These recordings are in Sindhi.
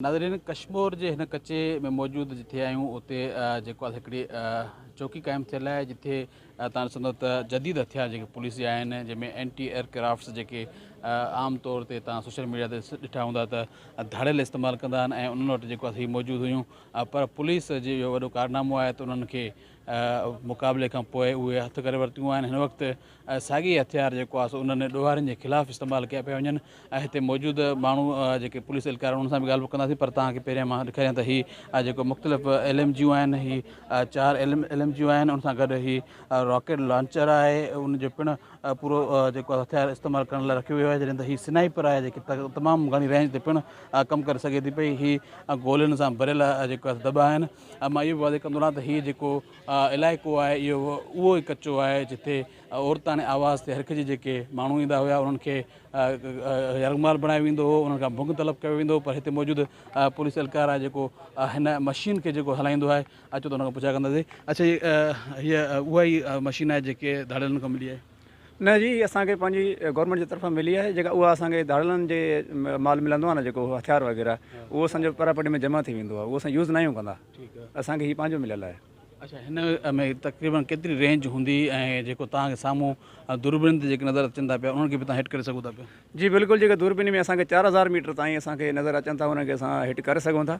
ناظرين ڪشمور جي هن ڪچي ۾ موجود جٿي آهيون اتي جيڪو آهي هڪڙي چوڪي قائم ٿيل آهي جٿي تان ڏسندو ته جديد هٿيار جيڪي پوليس جا آهن جنهن ۾ اينٽي ايئر ڪرافٽس جيڪي عام طور تي تان سوشل ميڊيا تي ڏٺا هوندا ته ڌاڙيل استعمال ڪندا آهن ۽ انهن وٽ جيڪو آهي موجود هيون پر پوليس جي اهو وڏو ڪارنامو آهي ته انهن کي مقابلي کان پوء اهي هٿ ڪري ورتيون آهن هن وقت ساڳي هٿيار جيڪو آهي سو انهن ڏوهارين جي خلاف استعمال ڪيا پيا وڃن ۽ هتي موجود ماڻهو جيڪي پوليس اهلڪار آهن انهن سان به ڳالهه ٻولهه ڪنداسين پر توهان کي پهريان مان ڏيکاريان ته هي جيڪو مختلف ايل ايم جيون آهن هي چار ايل ايم جيون آهن ان سان گڏ هي راڪيٽ لانچر آهي ان جو پڻ پورو جيڪو هٿيار استعمال ڪرڻ لاء رکيو ويو آهي جڏهن ته هي سنائپر آهي جيڪي تمام گهڻي رينج تي پڻ ڪم ڪري سگهي ٿي پئي هي گولين سان ڀريل جيڪو دٻا آهن مان اهو به واضح ڪندو رهان ته هي جيڪو علائقو آهي اهو اهو ئي ڪچو آهي جتي عورتاڻي آواز تي هرکجي جيڪي ماڻهو ايندا هيا انهن کي يرغمال بڻايو ويندو هو انهن کان ڀنگ طلب ڪيو ويندو هو پر هتي موجود پوليس اهلڪار آهي جيڪو هن مشين کي جيڪو هلائيندو آهي اچو ته ان کان پڇا ڪنداسين اڇا هي اها ئي مشين آهي جيڪي ڌاڙيلن کان ملي آهي. نه جي هي اسان کي پنهنجي گورنمينٽ جي طرفان ملي آهي جيڪا اها اسان کي ڌاڙيلن جي مال ملندو آهي نه جيڪو هٿيار وغيره اهو اسان جو پراپرٽي ۾ جمع ٿي ويندو آهي اهو اسان يوز نه آهيون ڪندا اسان کي هي پنهنجو مليل آهي. اڇا هن ۾ تقريبن ڪيتري رينج هوندي ۽ جيڪو توهان کي سامهون دوربين تي جيڪي نظر اچن ٿا پيا انهن کي به توهان هٽ ڪري سگهو ٿا پيا. جي بلڪل جيڪي دوربين ۾ اسان کي 4000 ميٽر تائين اسان کي نظر اچن ٿا انهن کي اسان هٽ ڪري سگهون ٿا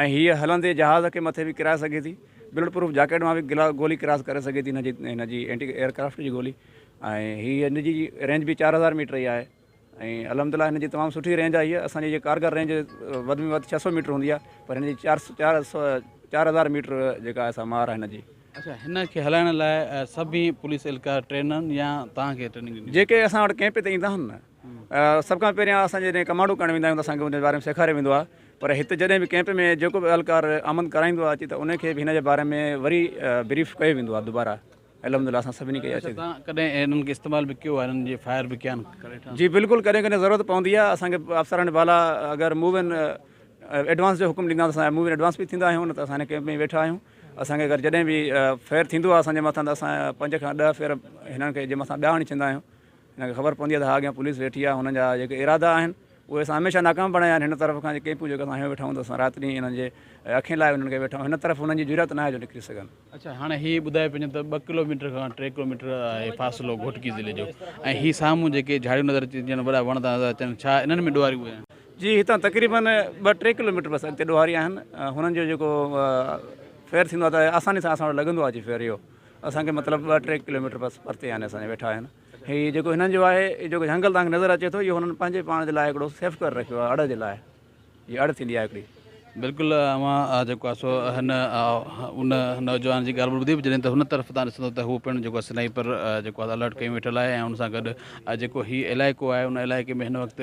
۽ هيء هلندي جهاز کي مٿي به ڪرائي سگهي ٿي بلٽ پروف جاڪيٽ مان به گولي ڪراس ڪري سگهي ٿي هن جي هن جي اينٽي ايئر ڪرافٽ جي گولي ۽ هي هن جي رينج به 4000 ميٽر ئي آهي ۽ الحمد لله هن جي تمام سٺي رينج آئي آهي اسان جي ڪارگر رينج وڌ ۾ وڌ 600 ميٽر هوندي آهي پر هن جي 4000 ميٽر جيڪا آهي سا مار آهي هن جي. اڇا هن کي هلائڻ لاء سڀ ئي پوليس اهلڪار ٽرين آهن يا توهان کي ٽريننگ ڏني وئي؟ جيڪي اسان وٽ ڪئمپ تي ايندا آهن نه سڀ کان پهريان اسان جڏهن ڪمانڊو ڪرڻ ويندا آهيون ته اسان کي ان جي باري ۾ سيکاريو ويندو آهي پر هت جڏهن به ڪئمپ ۾ جيڪو به اهلڪار آمد ڪرائيندو آهي اچي ته ان کي به هن جي باري ۾ وري بريف ڪيو ويندو آهي دوباره. الحمد لله اسان سڀني کي اچي. توهان ڪڏهن انهن کي استعمال به ڪيو آهي انهن جي فائر به ڪيا آهن ڪري ٺاهن. جي بلڪل ڪڏهن ڪڏهن ضرورت پوندي آهي اسان کي افسران بالا اگر موو ان ايڊوانس جو حڪم ڏيندا ته اسان موو ان ايڊوانس به ٿيندا آهيون نه ته اسان هن ڪيمپ ۾ ئي ويٺا آهيون اسان کي اگر جڏهن به فير ٿيندو آهي اسان جي مٿان ته اسان 5 کان 10 فير هنن کي جي مٿان ٻيا هڻي ڇڏيندا آهيون هن کي خبر پوندي آهي ته ها اڳيان پوليس ويٺي آهي هنن جا جيڪي ارادا آهن اهي اسان هميشه ناڪام بڻايا آهن هن طرف کان جي ڪيمپون جيڪي اسان هنيو ويٺا آهيون ته اسان رات ڏينهن انهن جي اکين لاء انهن کي ويٺا آهيون هن طرف هنن جي جرئت ناهي جو نڪري سگهن. اڇا هاڻي هي ٻڌايو پنهنجو ته 2 ڪلو ميٽر کان 3 ڪلو ميٽر آهي فاصلو گهوٽڪي ضلعي جو ۽ هي سامهون جيڪي جهاڙيون نظر اچي ٿيون وڏا وڻ ٿا نظر اچن ڇا انهن ۾ ڏوهاري اهي آهن؟ جي هتان تقريبن 2 3 ڪلو ميٽر بس اڳتي ڏوهاري آهن هنن جو جيڪو فير ٿيندو آهي ته آساني سان اسان وٽ لڳندو آهي اچي فير اهو اسان کي مطلب 2 3 ڪلو ميٽر بس پرتي آهن اسان جا ويٺا آهن هي جيڪو هنن جو آهي جيڪو جهنگل توهان کي نظر اچي ٿو اهو هنن پنهنجي پاڻ جي لاء هڪڙو سيف ڪري رکيو آهي اڙ جي لاء هي اڙ ٿيندي آهي هڪڙي. بلڪل اوهان جيڪو آهي سو هن ان نوجوان جي ڳالهه ٻولهه ٻڌي جڏهن ته هن طرف تان ڏسندو ته هو پڻ جيڪو آهي سنائپر جيڪو آهي الرٽ ڪيون ويٺل آهي ۽ ان سان گڏ جيڪو هي علائقو آهي ان علائقي ۾ هن وقت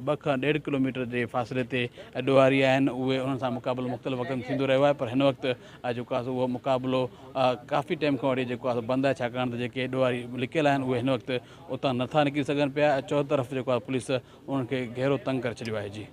2 کان ڏيڍ ڪلو ميٽر جي فاصلي تي ڏوهاري آهن اهي انهن سان مقابلو مختلف وقتن ٿيندو رهيو آهي پر هن وقت جيڪو آهي سو اهو مقابلو ڪافي ٽائيم کان وٺي جيڪو آهي سو بند آهي ڇاڪاڻ ته جيڪي ڏوهاري لڪيل آهن اهي هن وقت اتان نٿا نڪري سگهن پيا چؤطرف جيڪو آهي پوليس انهن کي گهيرو تنگ ڪري ڇڏيو آهي جي.